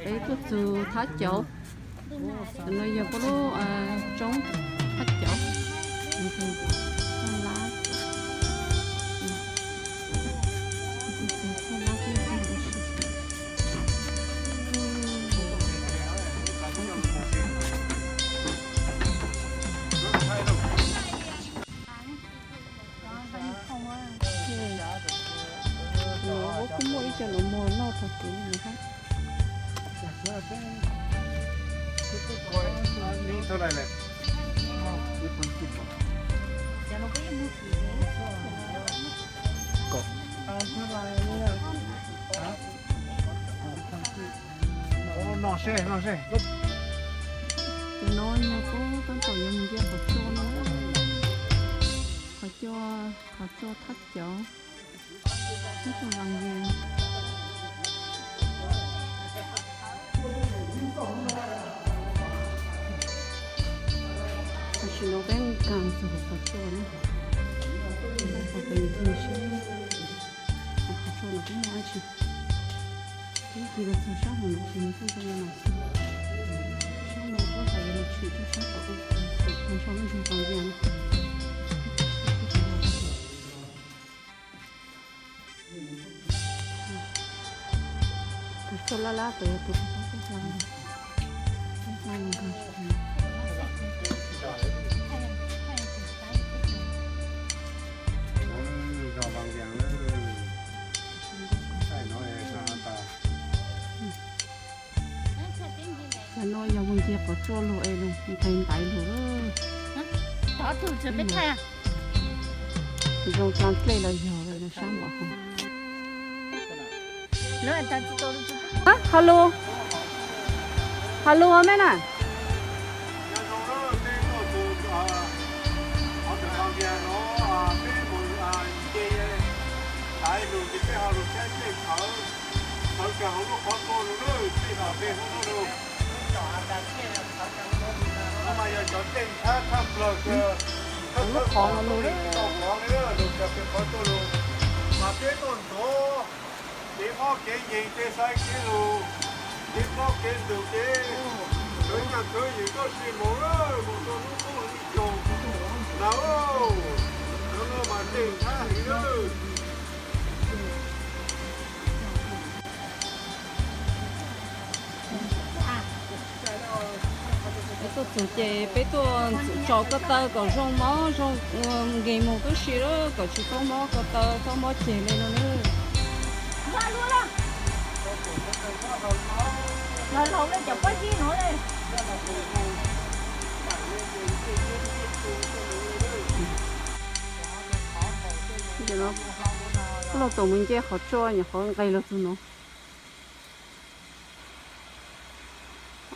Peb tuaj txug thab cauv. Tam no yog peb lub roob thab cauv. Kuj muaj ib co lus muag noj tag kev no thiab. Ces no yog peb tab tom yuav mus nce qhov tsua no, qhov tsua, qhov tsua thab cauv. Tam sim no peb nkag txog qhov tsua na, peb nkag seb qhov tsua no peb muaj dab tsi. Peb tig los txog sab hauv no ces nws kuj zoo li no xwb. Sab no peb xav yuav mus tshwm rau sab hauv, tus ntsog ntsuag Pov Yas no. Tus tshuaj laj lab tus yog tus pab peb hla, peb hla nkag. Tam no yog mus nce qhov tsua lug es lug nqes ntaiv lug. Zoo dlaa dlej los yog sab npaum hov. Hello, hello me na. Lub qhov no lug, mas peb tuaj nthuav kev mob kev nkeeg, tej saib kev lug, kev plob kev ntug, kev khwv nyiaj khwv ywm, tuaj tsis mus, mus rau lub qub ib caug na. Cov no mas ceem thab heev lawm. Peb tuaj txug ces peb tuaj tso ko taw kom zoo mob zoo nkeeg mus tib si lawm, kom tsis txhob mob ko taw txhob mob ceg li no na. Lauj, tus mus nce qhov tsua nyuam qhuav nqes los txug no.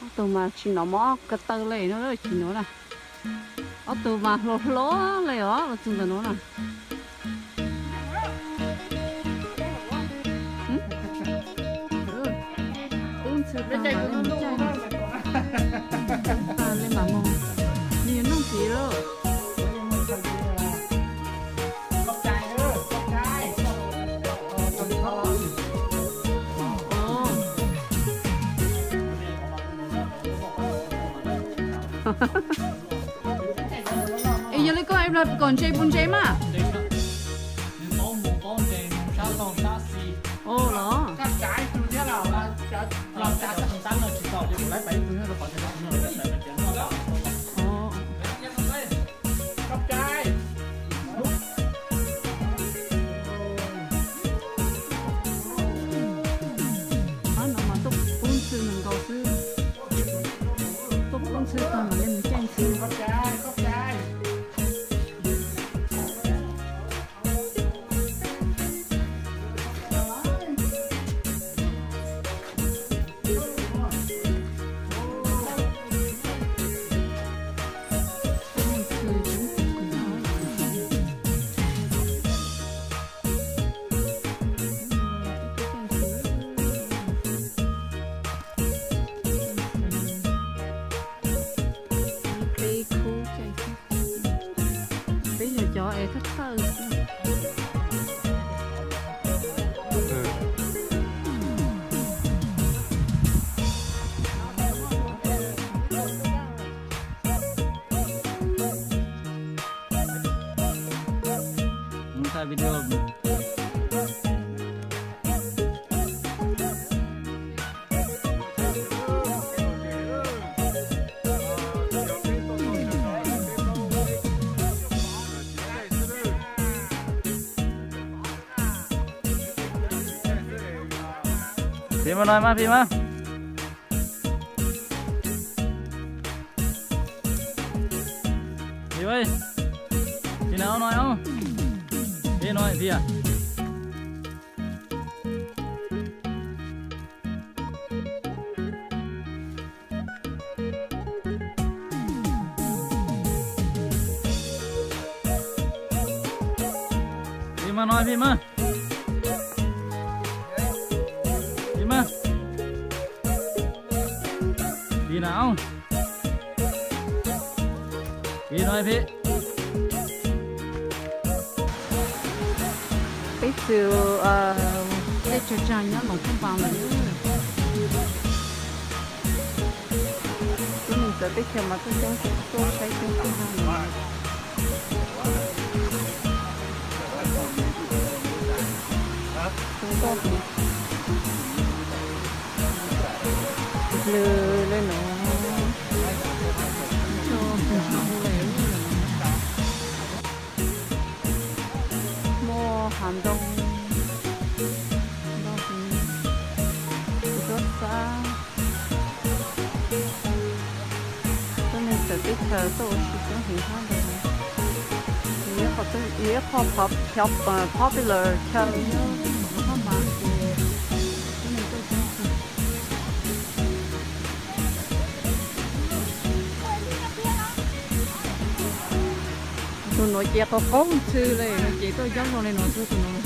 Ob tug mas tsis hnov mob ko taw li no, tsis hnov na. Ob tug mas hluas hluas li os, los txug ntawm no na. Pub ntxhw tag mam li mus caij, tag li mam mus, nws yuav nug ntxiv lawm. Es yog li koj kom ntse puas ntse mas? Ua los. Qhov no mas tuaj pub ntxhw nkaus xwb. Tuaj pub ntxhw tag mam li mus caij ntxhw. Phi mas no mas phi mas. Phi ơi. Phi na ôh no ôh. Phi no phi à. Phi mas no phi mas. Phi mas. Phi na ôh. Phi no phi. Peb txwv tej tsaug tsaug nyob Loos Phaj Npas lawm. Tub neeg txawv teb chaws mas tuaj coob, tuaj saib coob tib zog. Tus nkauj dlws li no. Muaj hav ntoo, ntoo heev, tub sab. Tub neeg txawv teb chaws tuaj ua si coob heev thiab ntag. Yog ib qho popular chaw nyob Phaj Npas ces tub neeg tuaj coob kawg. Tus nuav ces qaug qaug ntxhw li, ces tuaj nyob zoo li no xwb tus nuav.